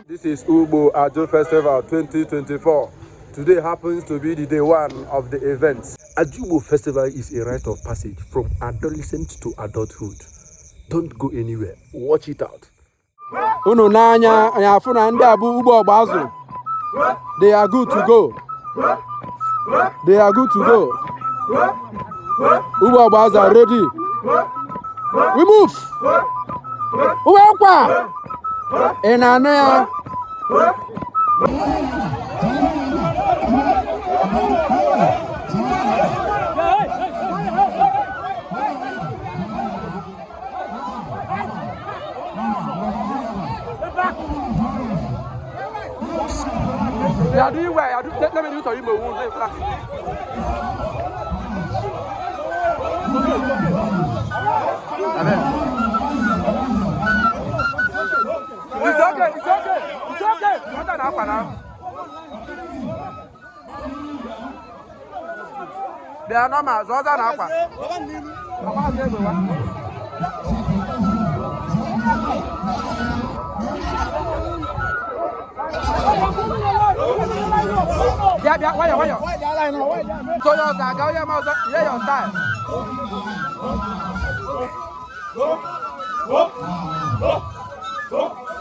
This is Ugbo Aju Festival 2024. Today happens to be the day one of the event. Ajugbo Festival is a rite of passage from adolescent to adulthood. Don't go anywhere. Watch it out. Unu n'anya anyị afụ na ndị a bụ ugbo ọgba azụ. They are good to go. They are good to go. Ugbo ọgba azụ are ready. We move. Uwe nkwa. Ị na-anụ ya? You are doing well. You are doing, let me do to you. It's okay, it's okay, it's okay. Nwata na-akwa na. Bịa nọma, zọza na-akwa. Akwa azụ egbe wa. Bịa bịa, nwayọ nwayọ. Onye ọzọ aga, onye ma ọzọ, ihe your style.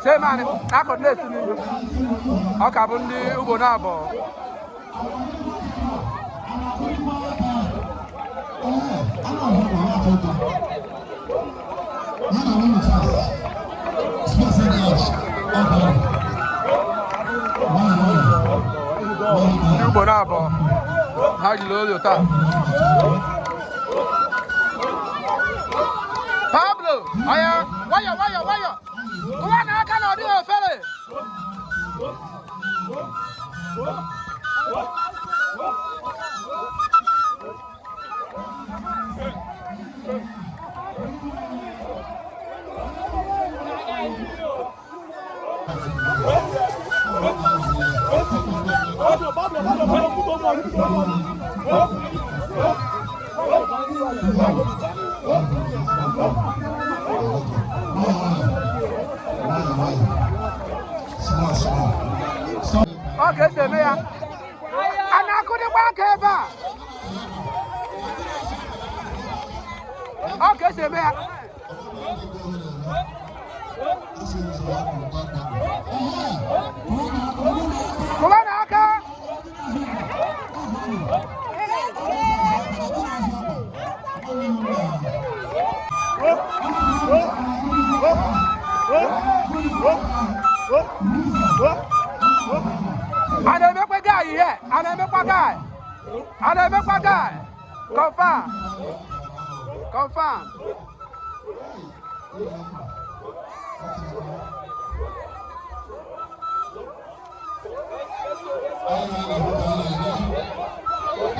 Chairman na-akọdineti n'ihu. Ọ ka bụ ndị ugbo na-abọ. Ndị ugbo na-abọ ha jiri oyo taa. Pablo, ọya, nwayọ nwayọ nwayọ. Kụwa n'aka na ọ dịghị ofere. Ọ ka esi eme ya. A na-akụdịkwa aka ebe a. Ọ ka esi eme ya. Kụwa n'aka. A na-emekwa guy ihe, a na-emekwa guy, a na-emekwa guy. Confirm, confirm.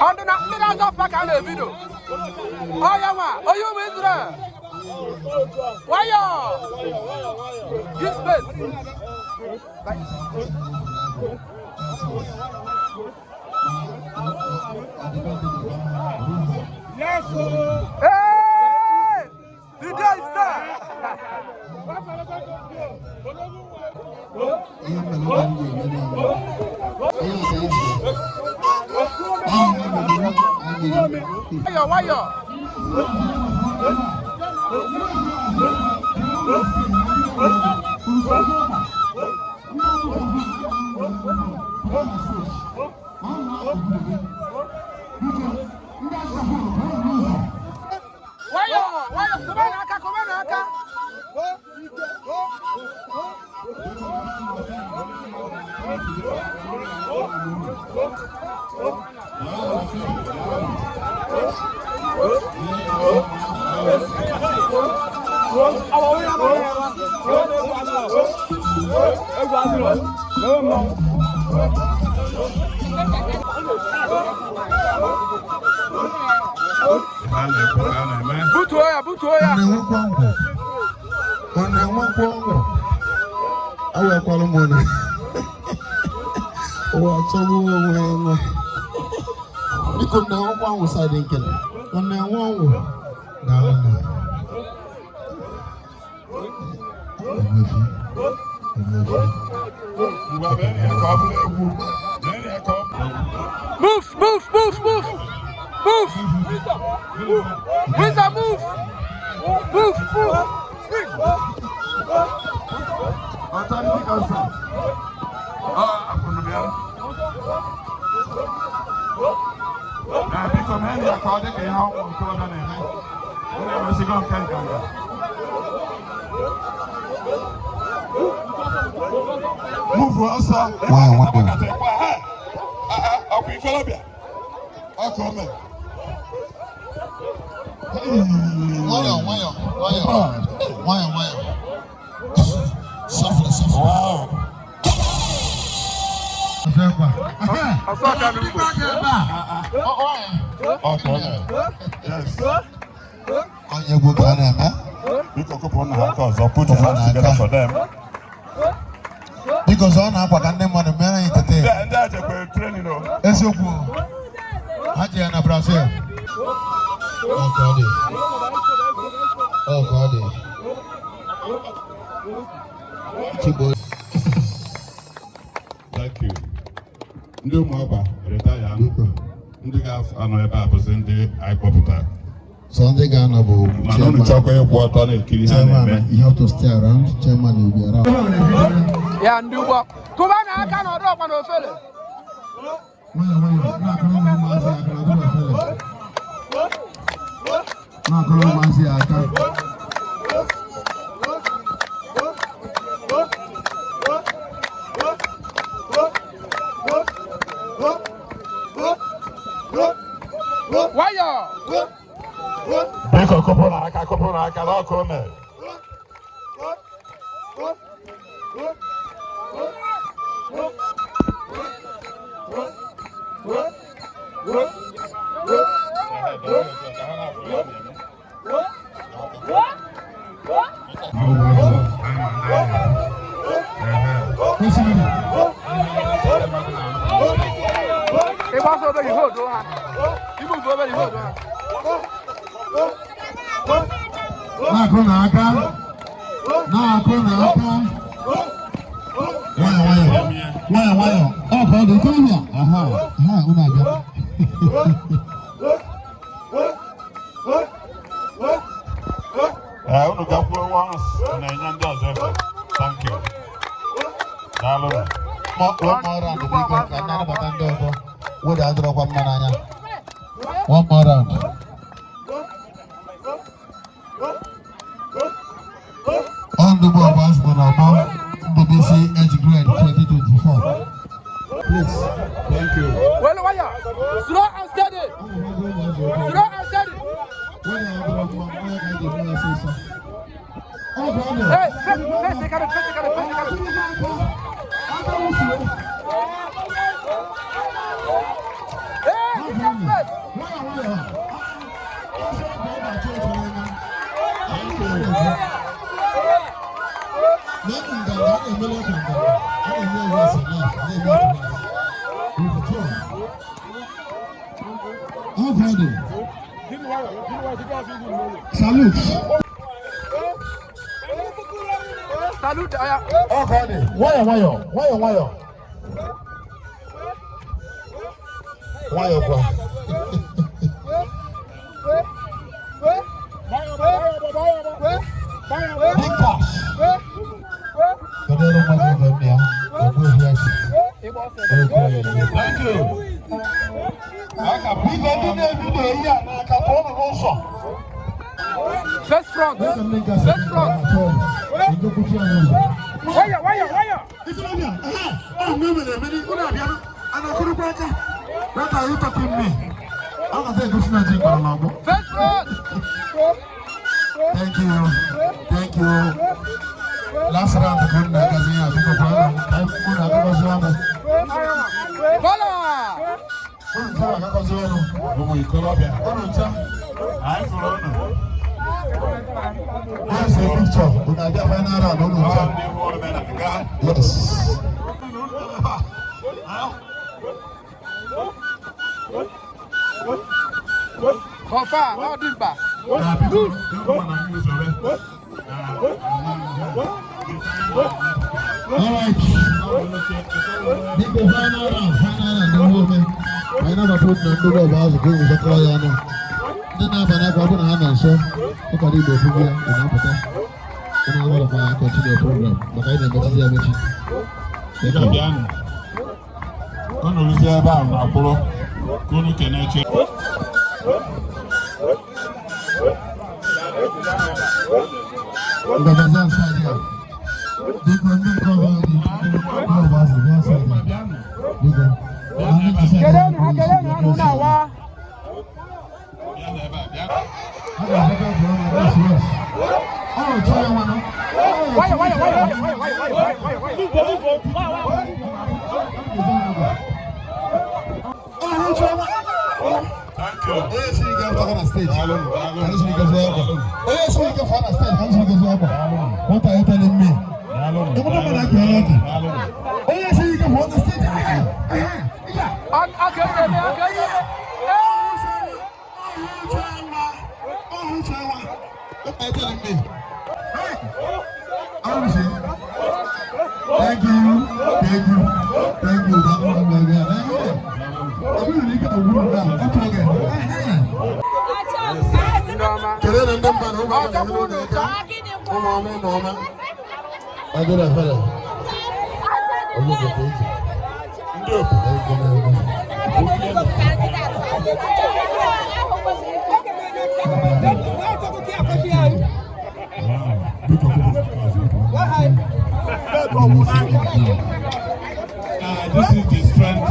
Ọ ndị na ndị na-azọ ọfụma ka a na-ebido. Ọ ya nwa, onye ụmụ Israel. Nwayọọ. Give space. Yes, sir. Hey! The day is set. Nwayọọ nwayọọ. Nwayọọ nwayọọ, kụba n'aka, kụba n'aka. A na-ekwu ka a na-eme. Butuo ya, butuo ya. Ọ na-enwekwa ngwụ, ọ na-enwekwa ọṅụ, awekwara m na ụwa achọgbu onwe ya enwe. Biko, m na-enwekwa ọṅụ side nke ọ na-enwe ọṅụ. Daalụ na Ogbuefi. Ogbuefi. Ngwa, mee ya ka ọ bụrụ egwu. Mee ya ka ọ bụrụ Move, move, move, move, move. Windsor, move, move, move. Authority council. Ah, akwụrụ m ya. Ee, biko mee ya ka ọ dị ka ihe ụmụ okorobịa na-eme. Unu emesigo nke nganga. Move ọsọ. Nwayọ, nwayọ. Ọkwa ikorobịa. Ọkụ ome. Nwayọ, nwayọ, nwayọ. Nwayọ, nwayọ. Softly, softly. Wow. Ọzọkwa. Ọsọ aka n'ugbo. Ọkụ ome. Yes. Onye egwu ka a na-eme. Biko kụpụ na ha aka ọzọ. Put your hands together for them. Biko, zọọ na akwa ka ndị mmadụ mere anyị tete. Ndị a jekwere training o. Eziokwu. Ha ji ya na Brazil. Ọ ka ọ dị. Ọ ka ọ dị. Chigbo. Thank you. Ndị ụmụagba retire. Biko. Ndị ga-anọ ebe a bụzi ndị anyị kpọpụtara. So ndị ga-anọ bụ Mana unu chairman. chọkwa ịkwụ ọtọ na-ekiri ha na-eme. Chairman, you have to stay around. Chairman will be around. Ya ndị ugbo. Kụba na aka na ọdụ ọkwa na ofele. Nwayọ, nwayọ, na-akụrụ ụmụazị aka na ọdụ ofele. Na-akụrụ ụmụazị aka. Nwayọ. Biko kụpụrụ aka, kụpụrụ aka n'ọkụ o mere. Kwesịrị. Ịgba ọsọ obere ihe odo ha. Ibu obere ihe odo ha. Na-akụ n'aka. Na-akụ n'aka. Nwayọ, nwayọ. Nwayọ, nwayọ. Ọ ka ọ dị ikorobịa. Aha, aha, unu abịa. Ee, unu gakwuo once na-enye ndị ọzọ efe. Thank you. Daalụ. One more round, biko, ka ndị anabata ndị ọzọ. Weda adịrọkwa mma n'anya. One more round. Ọ ndị bụ ọgba azụ n'ọgbọ Ndubisi Age Grade 2024. Please. Thank you. Welu nwayọ. Slow and steady. Slow and steady. Weda adịrọ mma, onye ka anyị ga-eme ya ọsịsọ. Ọ bụ ọ dị. Hey, face, face, carrot, face, carrot, face, carrot. Hey, give that space. Nwayọ, nwayọ. Ọsọ ka ọ ga-achọ ịchọ n'anya. Mee nganga, a na-emele ọka nganga. A na-eme ewu ase live, a na-eme ọtụtụ. With the tone. Ọ bụ ọ dị. Salute. Salute, aya. Ọ ka ọ dị. Nwayọ, nwayọ, nwayọ, nwayọ. Nwayọ kwa. Big pass. Kedu ebe mmadụ ibe m ya? Ogbuefi achị. Thank you. Biko, ndị na-ebido ihe a n'aka, pụọ n'ụzọ. Face front. Face front. Nwayọ, nwayọ, nwayọ. Ikorobịa, ehe, ọ mgbe mere emeri, unu abịa, a na-akụrụkwa aka. What are you talking me? Ọ ga egosi na ji gbara n'ọgbọ. Face front. Thank you. Thank you. Last round ka unu na-agazi ya, biko kwa unu agakọzi ọnụ. Bola. Unu ncha agakọzi ọnụ. Ụmụ ikorobịa. Unu ncha. Anyị fụrụ unu. Where's the picture? Unu abịa final round, unu Ọ ncha. ndị hụ omenala. Yes. Confirm, ọ dị mkpa. Na biko, ndị ụmụ na mmiri zobe. All right. Biko, final round, final round, ndị nwoke. Anyị nabata otu na ndị ọba azụ ka unu zọkọrọ ya ọnụ. Ndị na-aba n'akwa, ọ bụ na ha nọ nso, ụkọrọ Igbo efugo ya, ị na-apụta. Unu aghọrọkwa ya, continue program, maka anyị na-emechizi emechi. Biko bịanụ. Unu rụzie ebe ahụ na akwụrụ ka unu keneche. Ngabazi outside here. Biko, ndị nke ọbụla dị, ndị ọba azụ, bịa outside here. Biko. Ndị nke side Kelenu ha, here, kelenu ha n'ụlọ awa. Bịanụ ebe a, bịa. A ga-ahụta bụ ọma, yes, yes. Ọ chọrọ ya nwanụ. Nwayọ, nwayọ, nwayọ, nwayọ, nwayọ, nwayọ, nwayọ, nwayọ. Thank you. Onye siri ike afọ na stage. Daalụnụ, daalụnụ. Onye siri ike fụọ akwa. Onye siri ike fụọ na stage, ka siri ike fụọ akwa. What are you telling me? Daalụnụ. Ịmụta mmadụ akụ ya n'ọkụ. Daalụnụ. Onye siri ike fụọ na stage. Aka eme, aka eme. What are you telling me? Hey! Thank you, thank you, thank you. Ọ bụrụ na ike ọgwụrụ na otu oge. Ndị ọma. Kelee na ndị mba na ụmụaka na ndị ụlọ ụmụ ọma, ụmụ ọma. Adịrị afere. Onye ga-eje ije. Ndị obodo. Ego na ego. Biko, biko. This is the strength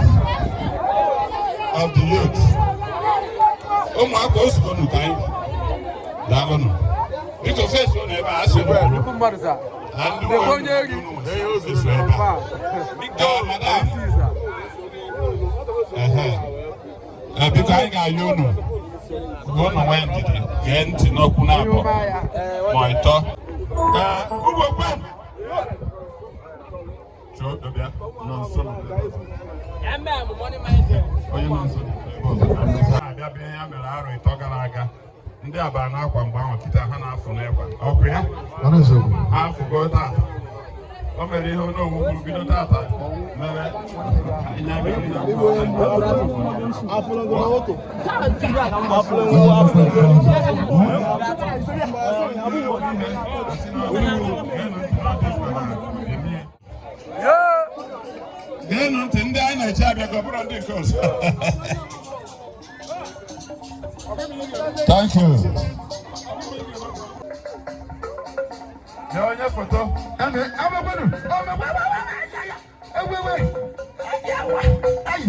of the youth. Ụmụaka ozugbo ka anyị daalụnụ. Biko fesi ụnụ ebe a, asị Ugbu a, ụnụ. nnukwu mmadụ sa. Na ndị Lekwa nwe onye eri. unu, ha ihe ozi so ebe a. Biko, madam. Sisa. Ehe. Biko, anyị ga-ayọ unu ka unu nwee ndidi gee ntị n'okwu na-abụ ma ịtọ. Ugbo kwen. Chọọ bịa nọ nso m. Onye nọ nso dị ebe ọzọ. Abịa bịa ya mere arọ 3 gara aga. Ndị aba na-akwa mgbe ahụ, kịta ha na-afụ n'ekwa. Ọkụ ya? Ọnụ eziokwu. Ha afụgo tata. O mere ihe onye owuwu bido tata mere anya mere ya. Yoo. Geenụ ntị, ndị anyị na-eche abịago, bụrụ ndị nke ọzọ. Thank you. Nye onye foto. Eme, amekwenu, amekwenu, ewewe, ayi,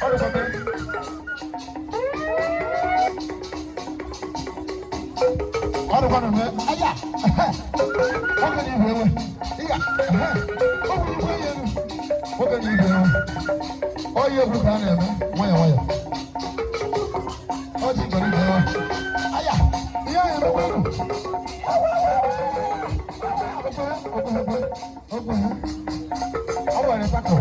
ọ dịkwa mmiri. Ọ dịkwa na mme, aya, nwoke na igwe ewe, ịga, ọ bụ igwe ya elu, nwoke na igwe ewe, ọ ihe egwu ka a na-eme, nwayọ nwayọ. Ọ ji igwe igwe ewe, aya, ihe a emekwenu. Ọ nwere tako.